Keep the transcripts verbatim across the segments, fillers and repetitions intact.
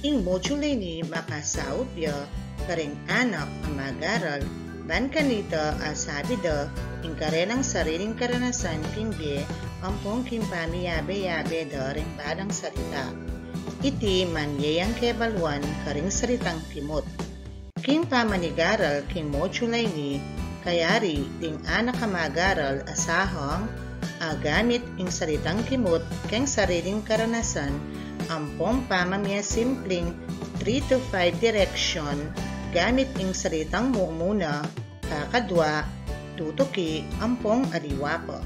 Ing module a ini makasaup ya karing anak a mag-aral, ban kanita asabi da ing karelang sariling karanasan king bie ampong king pamiyabe-yabe da ring balang salita. Iti man ye yang kebaluan karing salitang kimut. King pamanigaral king module a ini, kayari ding anak a mag-aral a sahang agamit ing salitang kimut keng sariling karanasan ampong pamamie simpling three to five direction gamit ing salitang mumuna, kakadwa, tutuki, ampong aliwa pa.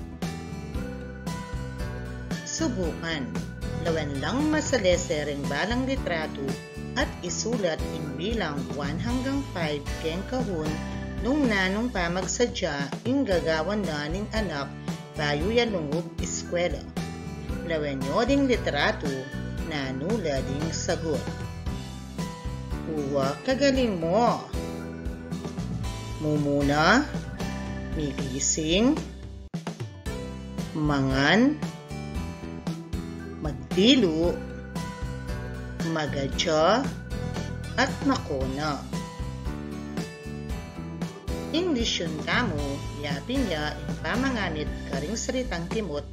Subukan. Lawen lang masalese ring balang litratu at isulat ing bilang one hanggang five keng kahun nung nanung pamagsadya ing gagawan na ning anak bayu ya lungub eskwela. Lawen yu ding litratu, nanu la ding sagut. Uwa, kagaling mu. Mumuna, migising, mangan, magdilu, magadya, at makona. Ing lesyun tamu, yapin ya ing pamangamit karing salitang kimut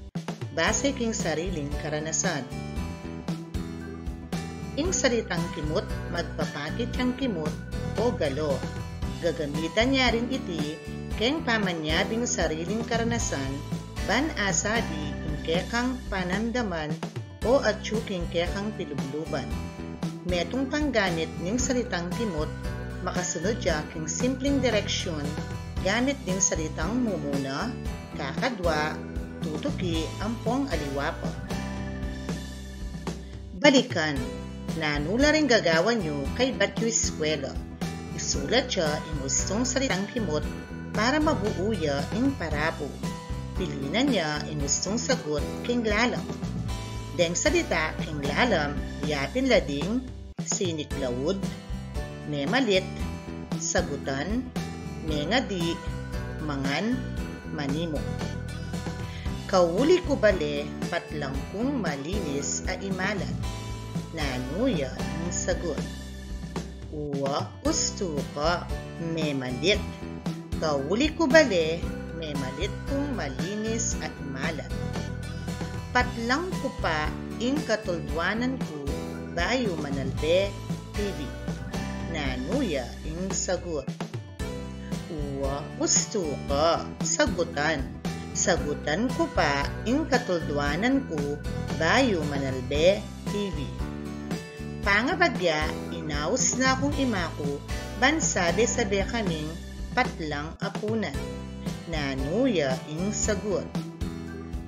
base king sariling karanasan. Ing salitang kimut, magpapakit yang kimut o galo. Gagamitan ya rin iti keng pamanyabing sariling karanasan, ban asabi ing kekang panamdaman o atyu king kekang pilubluban. Metung pang gamit ning salitang kimut, makasunud ya king simpling direksyun gamit ding salitang mumuna, kakadwa, tutuki, ampong aliwa pa. Balikan, nanu la ring gagawan yu kaybat yu eskwela. Isulat ya ing ustung salitang kimut para mabuo ya ing parapo. Pilinan ya ing ustung sagut king lalam. Deng salita king lalam, yapin la ding siniklaud, memalit, sagutan, mengadi, mangan, manimu. Kauli ku bale patlang kung malinis a imalan. Nanu ya ing sagut? Uwa, ustu ka, memalit. Kauli ku bale, memalit kung malinis a imalan. Patlang ku pa ing katulduanan ku bayu manalbe T V. Nanu ya ing sagut? Uwa, ustu ka, sagutan. Sagutan ku pa ing katulduanan ku bayu manalbe T V. Pangabagya, inaus na kung ima ku ban sabe-sabe kaming patlang apunan. Nanu ya ing sagut?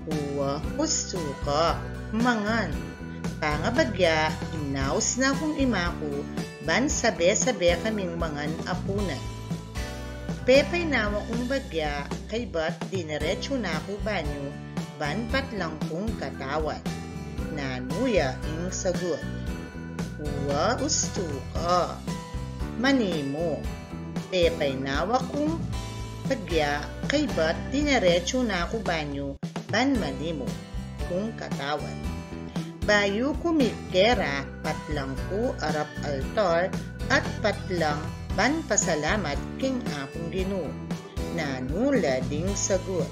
Uwa, ustu ka, mangan. Pangabagya, inaus na kung ima ku ban sabe-sabe kaming mangan apunan. Pepainawa kung bagya kaybat diniretsu na ku banyu ban patlang kung katawan. Nanu ya ing sagut? Uwa, ustu ka, manimu. Pepainawa kung bagya kaybat diniretsu na ku banyu ban manimu kung katawan. Bayu ku mikera, patlang ku arap altar at patlang ban pasalamat king Apung Ginu. Nanu la ding sagut?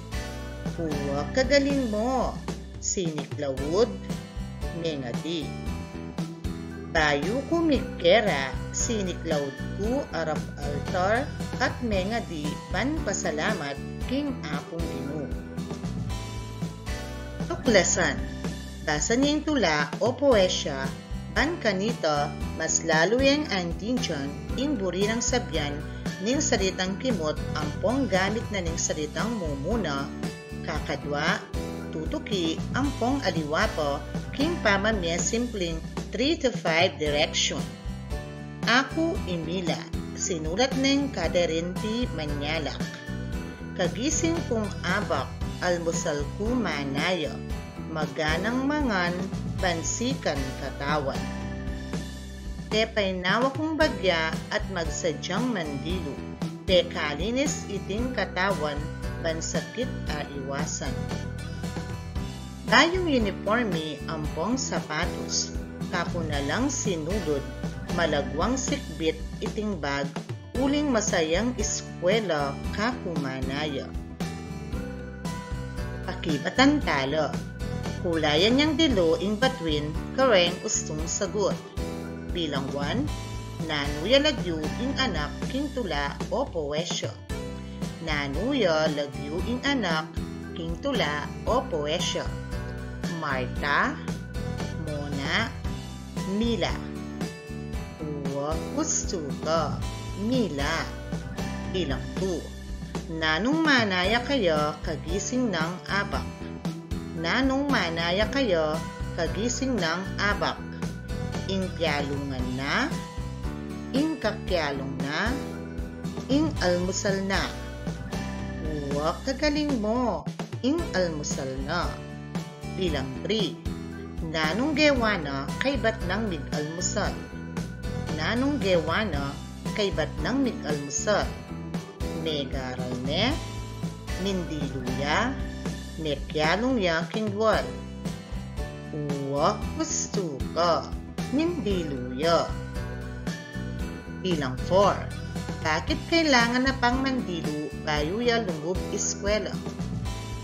Uwa, kagaling mu. Siniklaud, mengadi. Bayu ku mikera, siniklaud ku arap altar at mengadi ban pasalamat king Apung Ginu. Tuklasan. Basa ning tula o poesya, ban kanita mas lalu yang aintindian ing buri nang sabian ning salitang kimut ampong gamit na ning salitang mumuna, kakadwa, tutuki, ampong aliwa pa king pamamie simpling three to five direction. Aku i Mila, sinulat neng Catherine T. Mañalac. Kagising kung abak, almusal ku manaya, maganang mangan, bansikan katawan. Pepainawa kung bagya at magsadyang mandilu, pekalinis iting katawan, ban sakit a iwasan. Bayung uniporme ampong sapatos, kaku na lang sinulud, malagwang sikbit iting bag, uling masayang iskwela kaku manaya. Pakibatan tala. Kulayan yang dilu ing batuin kareng ustung sagut. Bilang one, nanu ya lagyu ing anak king tula o powesya? Nanu ya lagyu ing anak king tula o powesya? Marta, Mona, Mila. Uwa, ustu ka, Mila. Bilang two, nanung manaya kaya kagising nang abak? Nanung manaya kaya kagising nang abak? Ing pialungan na, ing kakialung na, ing almusal na. Uwa, kagaling mo, ing almusal na. Bilang three, nanung gewa na kaybat nang mig-almusal? Nanung gewa na kaybat nang mig-almusal? Megaral ne, mindilu ya, mekialung ya king wal? Uwa, ustu ka, mindilu ya. Bilang four, bakit kailangan na pang mandilu bayu ya lungub iskwela?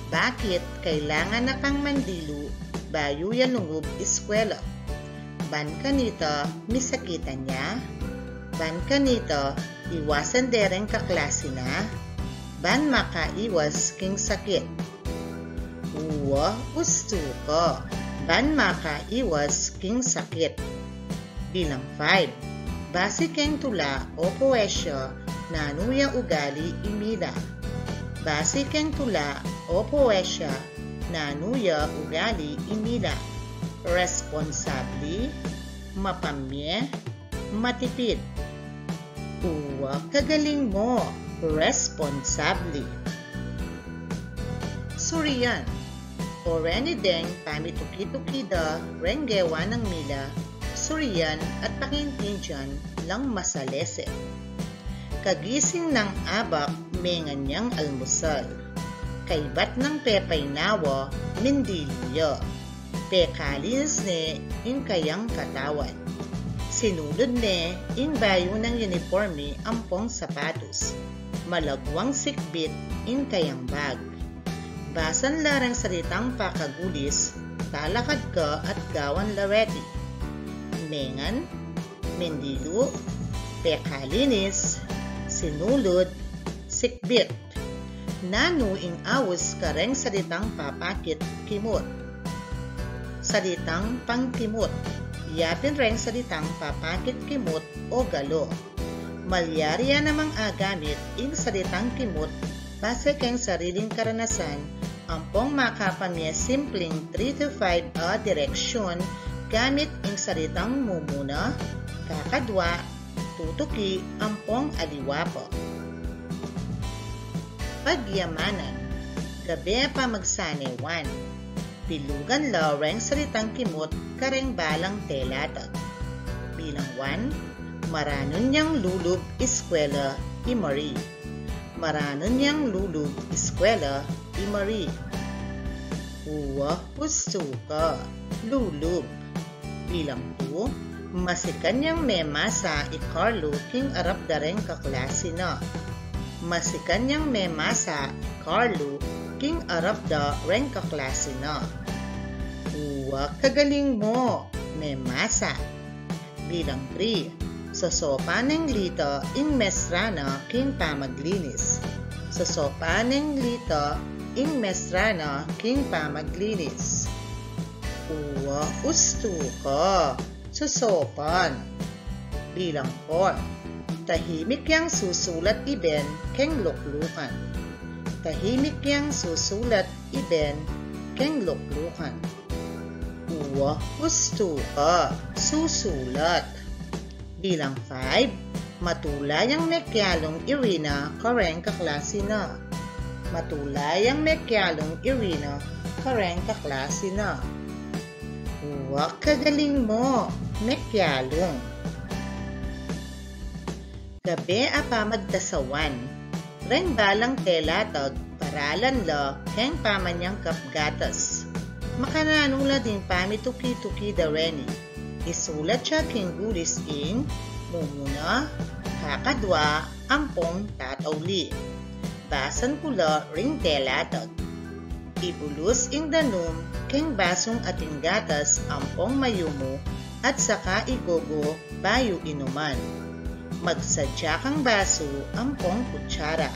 Bakit kailangan na pang mandilu bayu ya lungub iskwela? Ban kanita misakitan ya? Ban kanita iwasan de reng kaklasi na? Ban makaiwas king sakit? Uwa, ustu ka, ban makaiwas king sakit. Bilang five, basi keng tula o powesya, nanu ya ugali i Mila? Basi keng tula o powesya, nanu ya ugali i Mila? Responsabli, mapamye, matipid. Uwa, kagaling mo, responsabli. Surian. O reni deng pamituki-tuki da reng gewa nang Mila, surian at pakiintindian lang masalese. Kagising nang abak, mengan yang almusal. Kaybat nang pepainawa, mindilu ya. Pekalinis ne ing kayang katawan. Sinulud ne ing bayu nang uniporme ampong sapatus. Malagwang sikbit ing kayang bag. Basan la reng salitang pakagulis, talakad ka at gawan la reti. Mengan, mindilu, pekalinis, sinulud, sikbit. Nanu ing aus kareng salitang papakit kimut? Salitang pangkimut. Yapin reng salitang papakit kimut o galo. Malyari ya namang agamit ing salitang kimut base keng sariling karanasan, ampong makapamye simpling three to five a direksyun gamit ing salitang mumuna, kakadwa, tutuki, ampong aliwa pa. Pagyamanan. Gabe a pamagsane one. Bilugan la reng salitang kimut kareng balang telatag. Bilang one, maranun yang lulub iskwela i Marie. Maranun yang lulub iskwela i Marie. Uwa, ustu ka, lulub. Bilang two, masikan yang memasa i Carlo king arap da reng kaklasi na. Masikan yang memasa i Carlo king arap da reng kaklasi na. Uwa, kagaling mo, memasa. Bilang three, sosopan neng Lita ing mestra na king pamaglinis. Sosopan neng Lita ing mestra na king pamaglinis. Uwa, ustu ka, sosopan. Bilang four, tahimik yang susulat i Ben keng luklukan. Tahimik yang susulat i Ben keng luklukan. Uwa, ustu ka, susulat. Bilang five, matula yang mekialung i Rina kareng kaklasi na. Matula yang mekialung i Rina kareng kaklasi na. Uwa, kagaling mo, mekialung. Gabe a pamagdasawan. Reng balang telatag, paralan la keng pamanyangkap gatas. Makananu la ding pamituki-tuki da reni? Isulat ya king gulis ing mumuna, kakadwa, ampong tatauli. Basan ku la ring delatag. Ibulus ing danum keng basung ating gatas ampong mayumu at saka igogo bayu inuman. Magsadya kang basu ampong kutsara.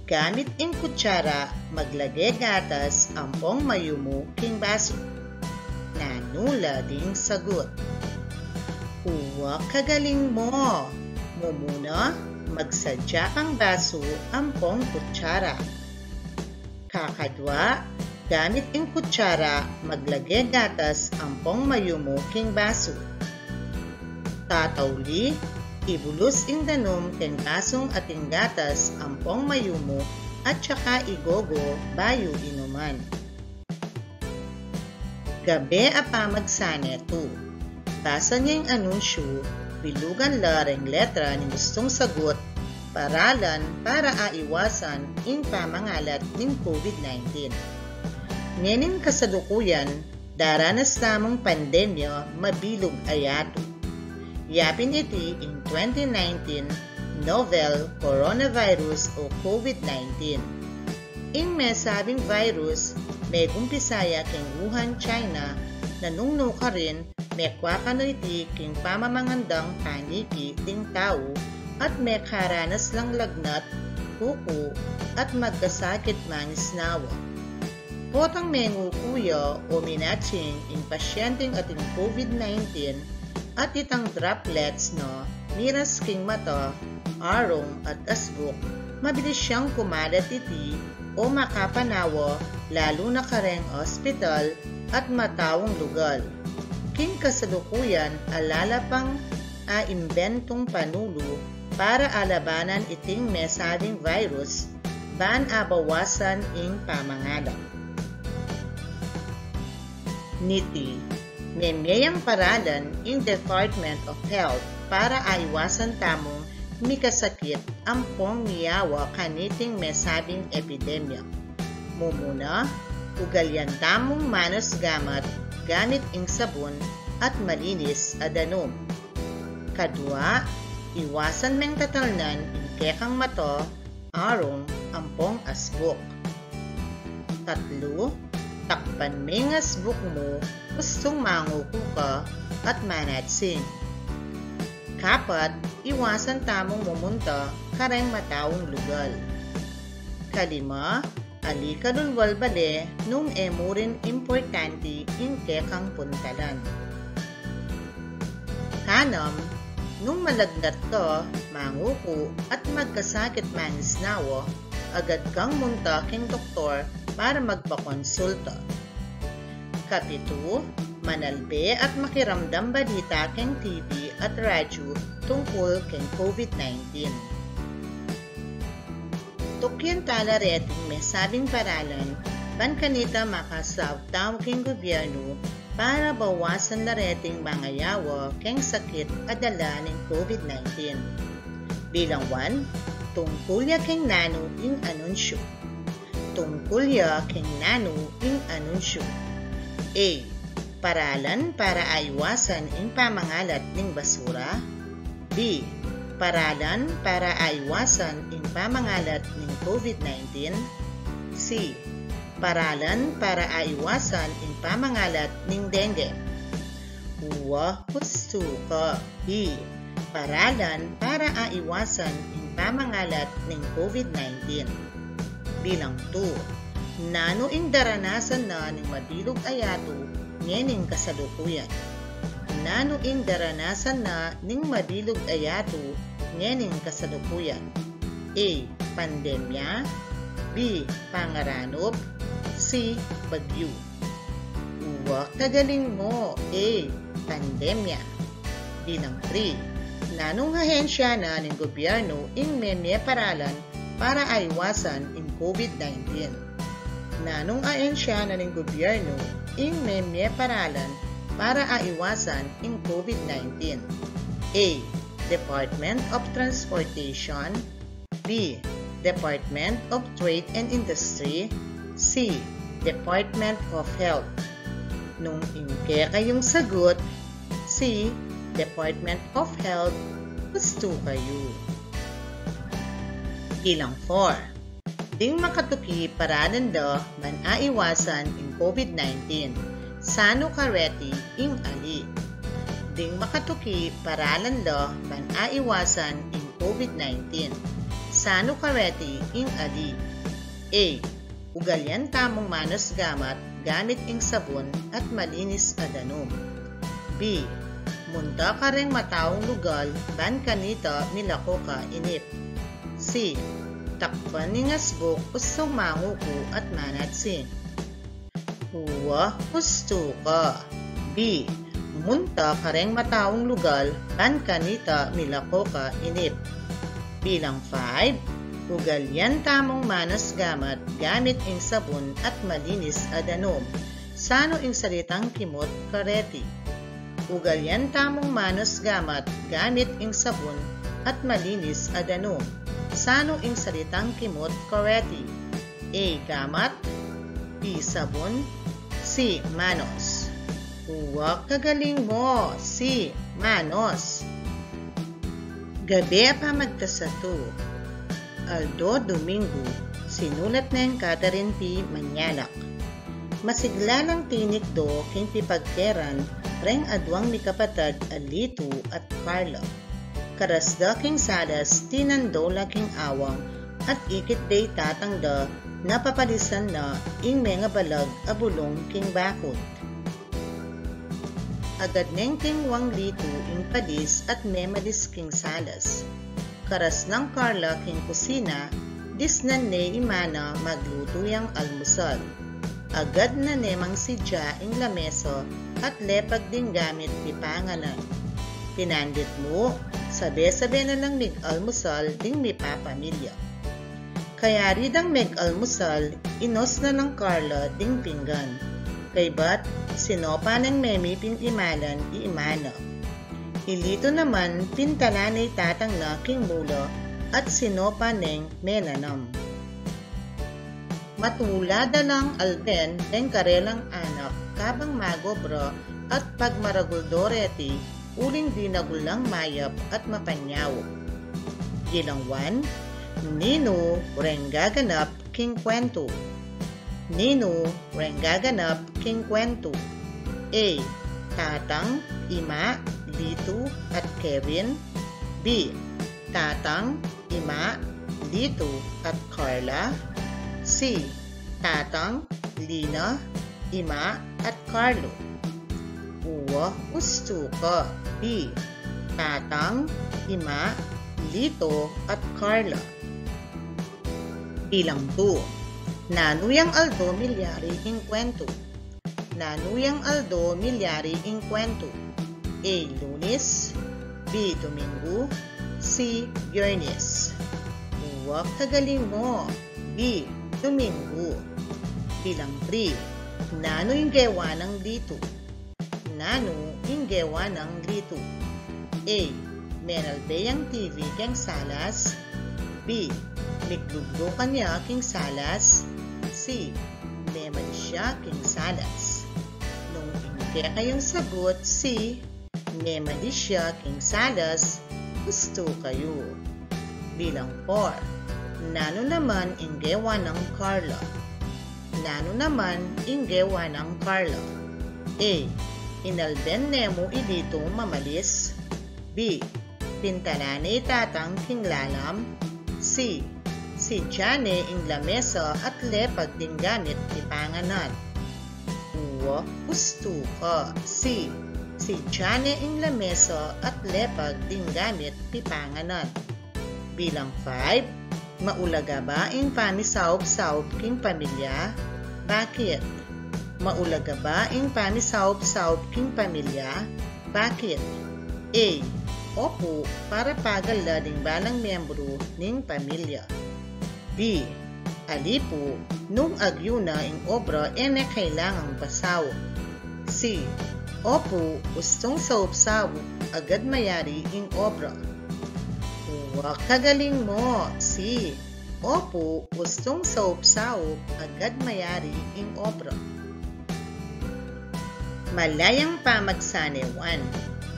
Gamit ing kutsara maglage gatas ampong mayumu king basu. Nanu la ding sagut? Uwa, kagaling mo! Mumuna, magsadya kang basu ampong kutsara. Kakadwa, gamit ing kutsara maglage gatas ampong mayumu king basu. Tatauli, ibulus ing danum keng basung ating gatas ampong mayumu at saka igogo bayu inuman. Gabe a pamagsane tu. Basa ne ing anunsyu, bilugan la reng letra ning gustung sagut, paralan para aiwasan ing pamangalat ning COVID-nineteen. Ngening kasalukuyan, daranas tamung pandemya mabilug a yatu. Yapin iti ing twenty nineteen novel coronavirus o COVID-nineteen. Ing mesabing virus, megumpisa ya keng Wuhan, China, na nung nukarin, mekwa kanu iti king pamamangandang paniki ding tau at mekaranas lang lagnat, kuku, at magkasakit mangisnawa. Potang menguku ya o minatsing ing pasyenteng ating COVID-nineteen at itang droplets na miras king mata, arung at asbuk, mabilis yang kumalat iti o makapanawa lalu na kareng ospital at mataung lugal. King kasalukuyan, ala la pang aimbentong panulu para alabanan iting mesabing virus ban abawasan ing pamangalat. Niti, memie yang paralan ing Department of Health para aiwasan tamung mikasakit ampong miyawa kaniting mesabing epidemya. Mumuna, ugalian tamung manas gamat gamit ing sabun at malinis a danum. Kadwa, iwasan meng tatalnan ing kekang mata, arung, ampong asbuk. Tatlu, takpan meng asbuk mu, gustung manguku ka at manatsing. Kapat, iwasan tamung mumunta kareng mataung lugal. Kalima, ali ka lulwal bale nung e mu rin importante ing kekang puntalan. Kanam, nung malagnat ka, manguku at magkasakit mangisnawa, agad kang munta king doktor para magpakonsulta. Kapitu, manalbe at makiramdam balita keng T V at radyu tungkul keng COVID-nineteen. Tukyan ta la reting mesabing paralan, ban kanita makasabi tamu king gobyernu para bawasan la reting mangayawa keng sakit a dala ning COVID-nineteen. Bilang one, tungkul ya keng nanu ing anunsyu. Tungkul ya keng nanu ing anunsyu. A, paralan para aiwasan ing pamangalat ning basura. B, paralan para aiwasan ing pamangalat ning COVID-nineteen. C, paralan para aiwasan ing pamangalat ning dengue. Uwa, hustu ka. B, paralan para aiwasan ing pamangalat ning COVID-nineteen. Bilang two, nanu ing daranasan na ning mabilug a yatu ngening kasalukuyan? Nanu ing daranasan na ning mabilug a yatu ngening kasalukuyan? A, pandemya. B, pangaranup. C, bagyu. Uwa, kagaling mu. A, pandemya. Bilang three, nanung ahensya na ning gobyernu ing memie paralan para aiwasan ing COVID-nineteen? Nanung ahensya na ning gobyernu ing memie paralan para aiwasan ing COVID-nineteen? A, Department of Transportation. B, Department of Trade and Industry. C, Department of Health. Nung ing kekayung sagut, C. Department of Health. Ustu kayu. Bilang four. Ding makatuki paralan da ban aiwasan ing COVID nineteen. Sanu kareti ing ali? Ding makatuki paralan da ban aiwasan ing COVID nineteen. Sanu kareti ing ali? A. Ugalian tamung manos gamat gamit ing sabun at malinis a danum. B. Munta kareng mataung lugal ban kanita milako ka inip. C. Takpan ing asbuk ustung manguku at manatsing. Uwa, ustu ka. B. Munta kareng mataung lugal ban kanita milako ka inip. Bilang five. Ugalian tamung manos gamat gamit ing sabun at malinis a danum. Sanu ing salitang kimut kareti? Ugalian tamung manos gamat gamit ing sabun at malinis a danum. Sanu ing salitang kimut kareti? A. Gamat. B. Sabun. C. Manos. Uwa, kagaling mo. C. Manos. Gabe a pamagkasatu. Aldo Domingo, sinulat neng Catherine P. Mañalac. Masigla lang tinikdo king pipagkeran reng aduang mikapatad a Lito at Carla. Karas da king salas, tinando la king awang at ikit de i tatang da na papalisan na ing mengabalag a bulung king bakut. Agad neng tingwang Lito ing palis at memalis king salas. Karas nang Carla king kusina, disnan ne i mana maglutu yang almusal. Agad na ne mangsidya ing lamesa at lepag ding gamit pipanganan. Pinandit mu, sabe-sabe na lang mig-almusal ding mipapamilya. Kayari dang meg-almusal, inos na nang Carla ding pinggan. Kaybat, sinopa neng memiping imalan i imana. I Lito naman, pintalan ne i tatang na king mula at sinopa neng menanam. Matula da lang alben deng karelang anak kabang magobra at pagmaragul do reti uling dinagul lang mayap at mapanyawag. Bilang one. Ninu reng gaganap king kwentu? Ninu reng gaganap king kwentu? A. Tatang, ima, Lito, at Kevin. B. Tatang, ima, Lito, at Carla. C. Tatang, Lina, ima, at Carlo. Uwa, ustu ka. B. Tatang, ima, Lito, at Carla. Bilang two. Nanu yang aldo milyari ing kwentu? Nanu yang aldo milyari ing kwentu? A. Lunes. B. Domingo. C. Biyernes. Uwa, kagaling mo. B. Domingo. Bilang three. Nanu ing gewa nang Lito? Nanu ing gewa nang Lito? A. Menalbe yang TV keng salas. B. Migluglukan ya king salas. C. Memalis ya king salas. Nung ing kekayung sagut C, memalis ya king salas, ustu kayu. Bilang four. Nanu naman ing gewa nang Carla? Nanu naman ing gewa nang Carla? A. Inalben ne mu i Lito mamalis. B. Pintalan ne i tatang king lalam. C. Sidyan ne ing lamesa at lepag ding gamit pipanganan. Uwa, ustu ka. C. Sidyan ne ing lamesa at lepag ding gamit pipanganan. Bilang five. Maulaga ba ing pamisaup-saup king pamilya? Bakit? Maulaga ba ing pamisaup-saup king pamilya? Bakit? A. Opu, para pagal la ding balang miyembru ning pamilya. B. Ali pu, nung agyu na ing obra e ne kailangang pasaup. C. Opu, ustung saup-saup, agad mayari ing obra. Uwa, kagaling mo. C. Opu, ustung saup-saup, agad mayari ing obra. Malayang pamagsanewan.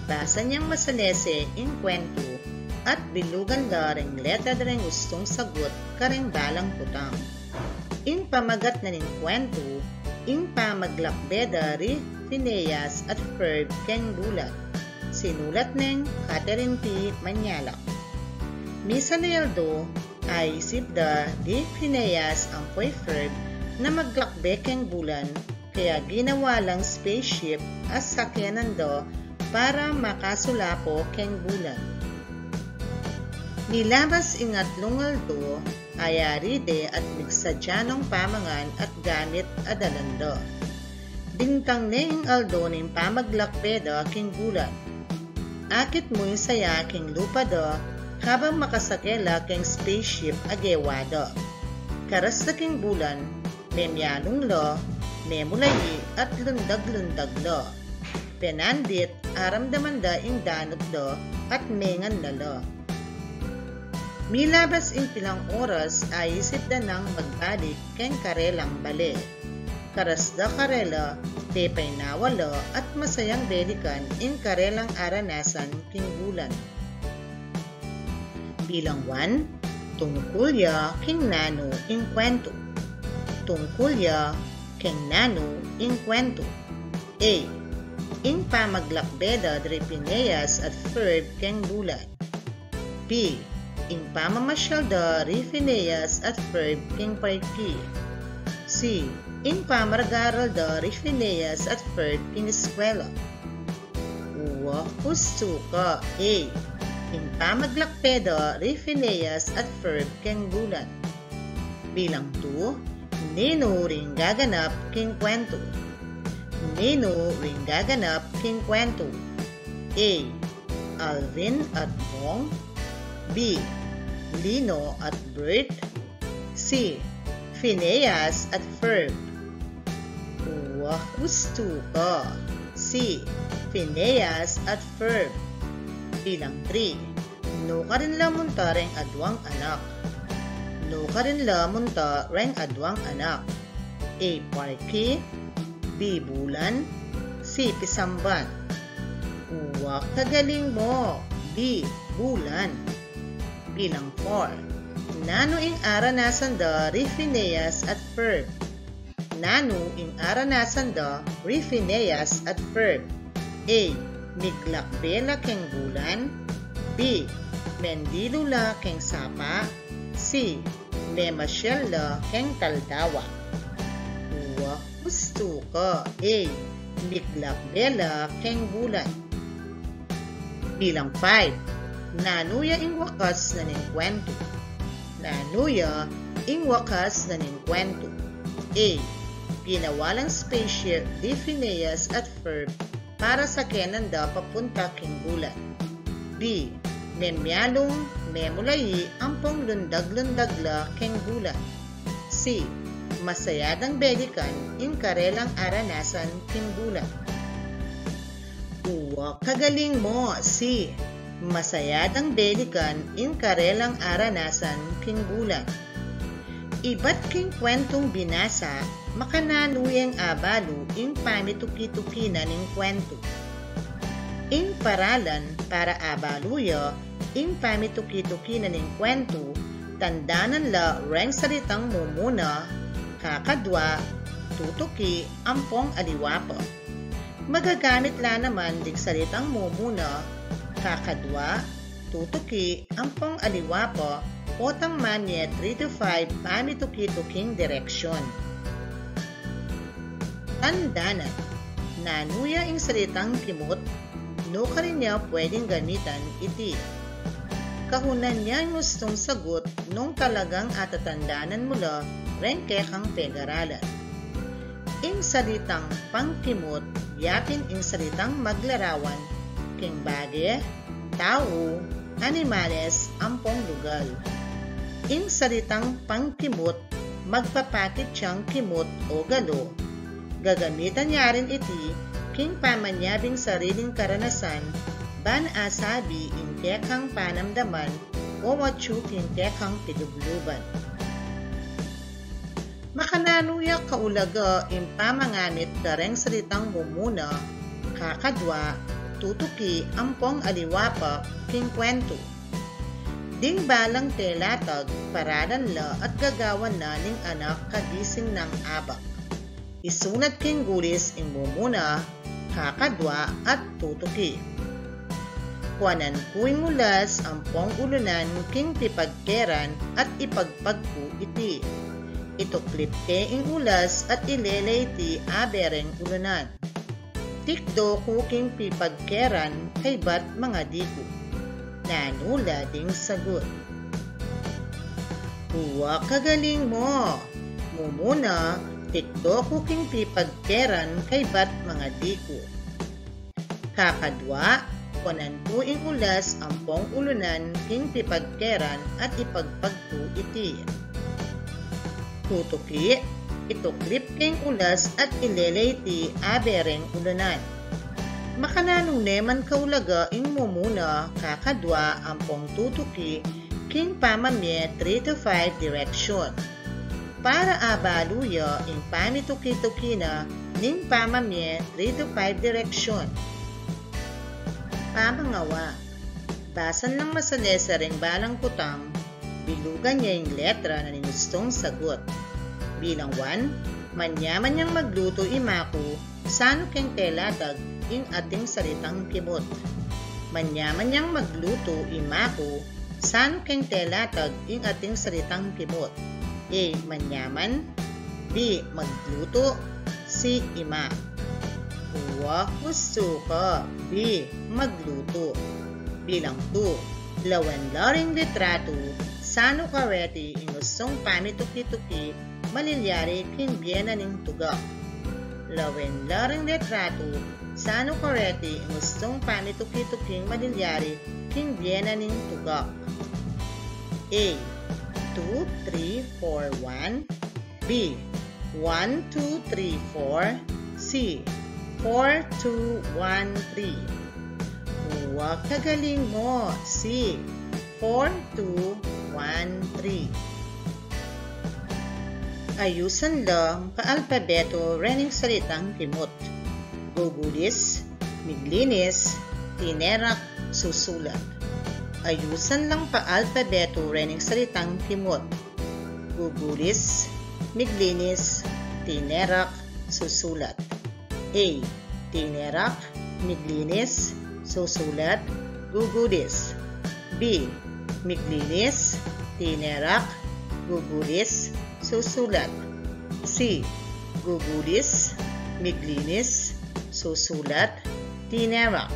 Basa neng masalese ing kwentu at bilugan da reng letra reng gustung sagut kareng balang kutang. Ing pamagat na ning kwentu, ing pamaglakbe da ri Phineas at Ferb keng bulan. Sinulat neng Catherine P. Mañalak. Misan a aldo, aisip da ri Phineas ampo i Ferb na maglakbe keng bulan, kaya ginawa lang spaceship a sakenan da para makasulapo keng bulan. Nilabas ing atlung aldo, ayari de at migsadya nong pamangan at gamit a dalan da. Dingtang ne ing aldo ning pamaglakbe da king bulan. Akit mu ing saya king lupa da, kabang makasake la king spaceship a gewa da. Karas da king bulan, memialung la, memulayi at lundag-lundag la. Penandit, aramdaman da ing danup da at mengan na la. Milabas ing pilang oras, aisip da nang magbalik keng karelang bale. Karas da karela, pepainawa la at masayang belikan ing karelang aranasan king bulan. Bilang one, tungkul ya king nanu ing kwentu. Tungkul ya king nanu ing kwentu. A. Ing pamaglakbe da ri Phineas at Ferb keng bulan. B. Ing pamamasyal da ri Phineas at Ferb king parke. C. Ing pamagaral da ri Phineas at Ferb king eskwela. Uwa, hustu ka. A. Ing pamaglakbe da ri Phineas at Ferb keng bulan. Bilang two, ninu ring gaganap king kwentu? Ninu ring gaganap king kwentu? A. Alvin at Bong. B. Lino at Bert. C. Phineas at Ferb. Uwa, hustu ka. C. Phineas at Ferb. Bilang three, nukarin la munta reng aduang anak? Nukarin la munta reng aduang anak? A. Parke. B. Bulan. C. Pisamban. Uwa, kagaling mo. B. Bulan. Bilang four, nanu ing aranasan da ri Phineas at Ferb? Nanu ing aranasan da ri Phineas at Ferb? A. Miglakbe la keng bulan. B. Mendilu la keng sapa. C. Memasyal la keng taldawa. Uwa, hustu ka. A. Miglakbe la keng bulan. Bilang five, nanu ya ing wakas na ning kwentu? Nanu ya ing wakas na ning kwentu? A. Ginawa lang spaceship ri Phineas at Ferb para sakenan da papunta king bulan. B. Memialung, memulayi, ampong lundag-lundag la king bulan. C. Masaya dang belikan ing karelang aranasan king bulan. Uwa, kagaling mo. C. Masaya dang belikan ing karelang aranasan king bulan. Ibat king kwentung binasa, makananu yang abalu ing pamituki-tuki na ning kwentu? Ing paralan para abalu ya ing pamituki-tuki na ning kwentu, tandanan la reng salitang mumuna, kakadwa, tutuki, ampong aliwa pa. Magagamit la naman ding salitang mumuna, kakadwa, tutuki, ampong aliwa pa, potang manye three to five pamituki-tuking direksyon. Tandanan, nanu ya ing salitang kimut? Nukarin ya pwedeng gamitan iti? Kahunan ya ing ustung sagut nung talagang atatandanan mu la reng kekang pegaralan. Ing salitang pangkimut, yapin ing salitang maglarawan king bage, tau, animales, ampong lugal. Ing salitang pangkimut, magpapakit yang kimut o galo. Gagamitan ya rin iti king pamanyabing sariling karanasan, ban asabi ing kekang panamdaman o atyu king kekang pilubluban. Makananu ya kaulaga ing pamangamit da reng salitang mumuna, kakadwa, tutuki ampong aliwa pa king kwentu. Ding balang telatag, paralan la at gagawan na ning anak kagising nang abak. Isunat king gulis ing mumuna, kakadwa at tutuki. Kuanan ku ing ulas ampong ulunan king pipagkeran at ipagpag ku iti. Ituklip ke ing ulas at ilele iti abe reng ulunan. Tikdo ku king pipagkeran kaybat mangadi ku. Nanu la ding sagut? Wa, kagaling mu! Mumuna, tikdo ku king pipagkeran kaybat mangadi ku. Kakadwa, kuanan ku ing ulas ampong ulunan king pipagkeran at ipagpag ku iti. Tutuki, ituklip ke ing ulas at ilele iti abe reng ulunan. Makananu ne man kaulaga ing mumuna, kakadwa ampong tutuki king pamamie three to five direction? Para abalu ya ing pamituki-tuki na ning pamamie three to five direction. Pamangawa. Basan lang masalese ring balang kutang, bilugan ye ing letra na ning gustong sagut. Bilang one, manyaman yang maglutu i maku, sanu keng telatag ing ating salitang kimut? Manyaman yang maglutu i maku, sanu keng telatag ing ating salitang kimut? A, manyaman. B, maglutu. C, ima. Wa, hustu ka. B, maglutu. Bilang two, lawen la ring litratu, sanu kareti ing gustong pamituki-tuki malilyari king bie na ning tugak? Lawen la ring litratu, sanu kareti ing gustong pamituki-tuking malilyari king bie na ning tugak? A, two, three, four, one. B, one, two, three, four. C, four, two, one, three. Wa, kagaling mu. C, four, two, one, three. Ayusan lang paalpabeto rening salitang kimut. Gugulis, miglinis, tinerak, susulat. Ayusan lang paalpabeto rening salitang kimut. Gugulis, miglinis, tinerak, susulat. A, tinerak, miglinis, susulat, gugulis. B, miglinis, tinerak, gugulis, susulat. C, gugulis, miglinis, susulat, tinerak.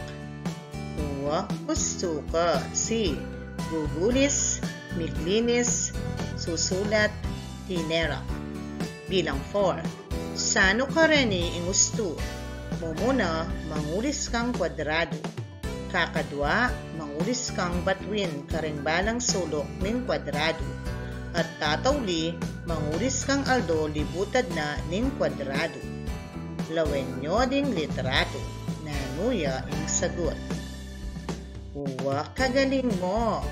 Wa, hustu ka. C, gugulis, miglinis, susulat, tinerak. Bilang four, sanu kareni ing ustu? Mumuna, mangulis kang kwadradu. Kakadwa, mangulis kang batuin kareng balang suluk ning kwadradu. At tatauli, mangulis kang aldo libutad na ning kwadradu. Lawen yu ding litratu. Nanu ya ing sagut? Wa, kagaling mu.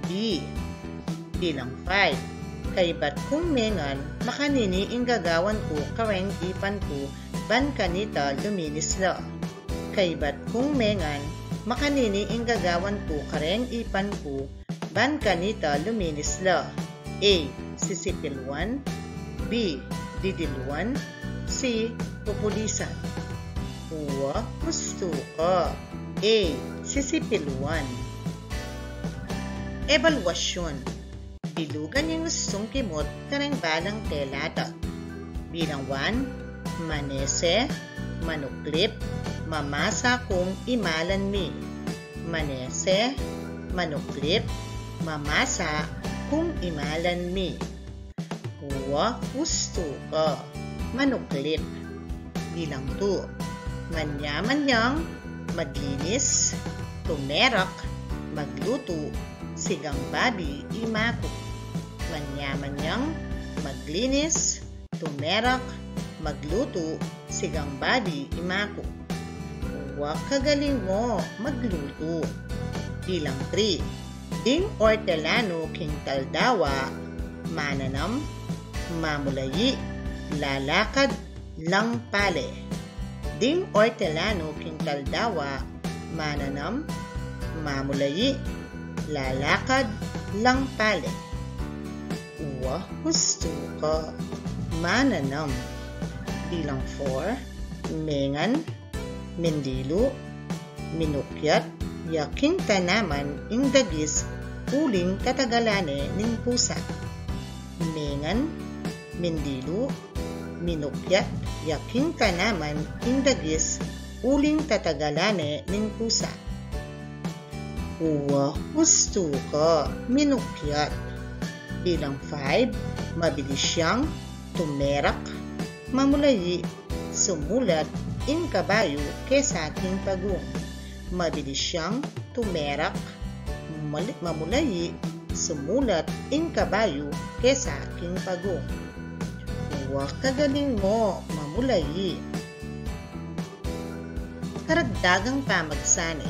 B. Bilang five. Kaybat kung mengan, makanini ing gagawan ku kareng ipan ku, ban kanita luminis la? Kaybat kung mengan, makanini ing gagawan ku kareng ipan ku, ban kanita luminis la? A, sisipilwan. B, didiluan. C, pupulisan. Wa, hustu ka. A, sisipilwan. Ebalwasyun. Bilugan ing ustung kimut kareng balang telatag. Bilang one, manese, manuklip, mamasa kung imalan mi. Manese, manuklip, mamasa kung imalan mi. Wa, ustu ka, manuklip. Bilang two, manyaman yang maglinis, tumerak, maglutu, sigang babi, imaku. Manyaman yang maglinis, tumerak, maglutu, sigang babi, imaku. Wa, kagaling mu maglutu. Bilang three, ding ortelanu king taldawa, mananam, mamulayi, lalakad, lang pale. Ding ortelanu king taldawa, Mananam, mamulayi, lalakad, langpale. Wa, hustu ka. Mananam. Bilang four, mengan, mindilu, minukyat ya king tanaman ing dagis uling tatagalan ne ning pusa. Mengan, mindilu, minukyat ya king tanaman ing dagis uling tatagalan ne ning pusa. Wa, hustu ka. Minukyat. Bilang five, mabilis yang tumerak, mamulayi, sumulat ing kabayu kesa king pagong. Mabilis yang tumerak, mali-, mamulayi, sumulat ing kabayu kesa king pagong. Wa, kagaling mo, mamulayi. Karagdagang pamagsane.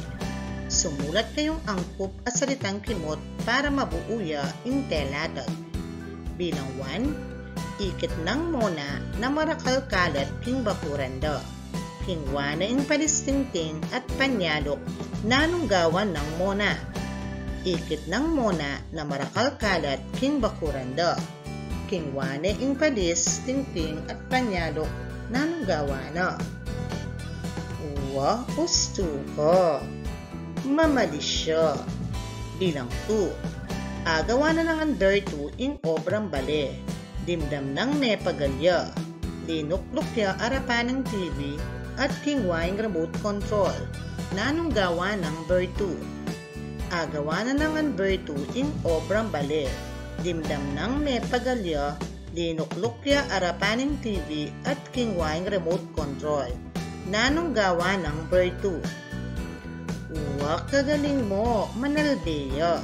Sumulat kayung angkup a salitang kimot para mabuu ya ing telatag. Bilang one, ikit nang mona na marakal kalat king bakuran da. Kingwa ne ing palis, tingting at panyaluk, nanung gawan nang mona. Ikit nang mona na marakal kalat king bakuran da. Kingwa ne ing palis, tingting at panyaluk, nanung gawan na. Wa, hustu ka. Mamalis ya. Bilang two. Agawan na nang Andar two ing obrang bale. Dimdam nang mepagal ya. Linukluk ya arapan ning T V at kingwa ing remote control. Nanung gawan nang Andar two? Agawan na nang Andar two ing obrang bale. Dimdam nang mepagal ya, linukluk ya arapan ning T V at kingwa ing remote control. Nanung gawan nang Andar two? Wa, kagaling mo, manalbe ya.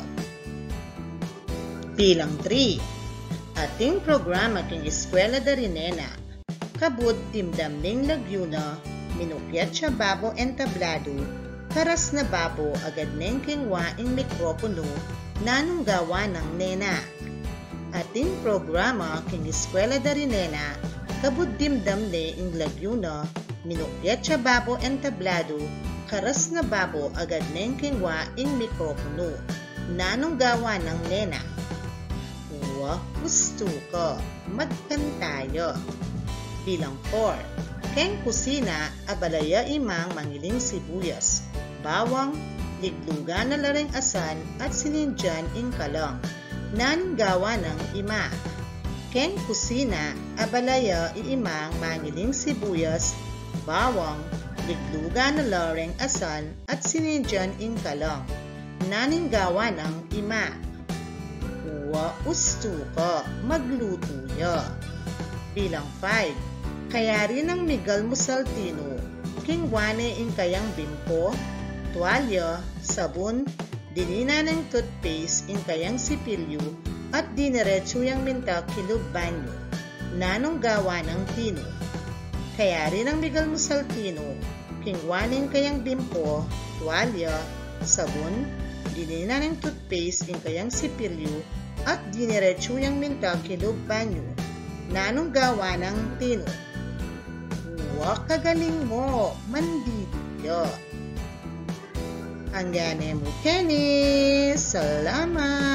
Bilang three. Ating programa king eskwela da rin nena. Kabud dimdam neng lagyu na, minukyat ya babo entablado, karas na babo agad neng kingwa ing mikropono, nanung gawan nang nena? Ating programa king eskwela da rin nena, kabud dimdam ne ing lagyu na, minukyat ya babo entablado, karas na babo agad neng kingwa ing mikropono. Nanung gawan nang nena? Wa, hustu ka, magkanta ya. Bilang four. Keng kusina, abala ya i Mang mangiling sibuyas, bawang, liglugan na la reng asan at sinindian ing kalang. Nanung gawan nang i Ma? Keng kusina, abala ya i Mang mangiling sibuyas, bawang, liglugan na la reng asan at sinindian ing kalang. Nanung gawan nang i Ma? Wa, hustu ka, maglutu ya. Bilang five. Kayari nang migalmusal Tino, kingwa ne ing kayang bimpo, tuwalya, sabun, dininan neng toothpaste ing kayang sipilyu at diniretsu yang minta king lub banyu. Nanung gawan nang Tino? Kayari nang migalmusal Tino, kingwa ne ing kayang bimpo, tuwalya, sabun, dininan neng toothpaste ing kayang sipilyu at diniretsu yang minta king lub banyu. Nanung gawan nang Tino? Wa, kagaling mo, mandilu ya. Angga ne mu keni, salamat.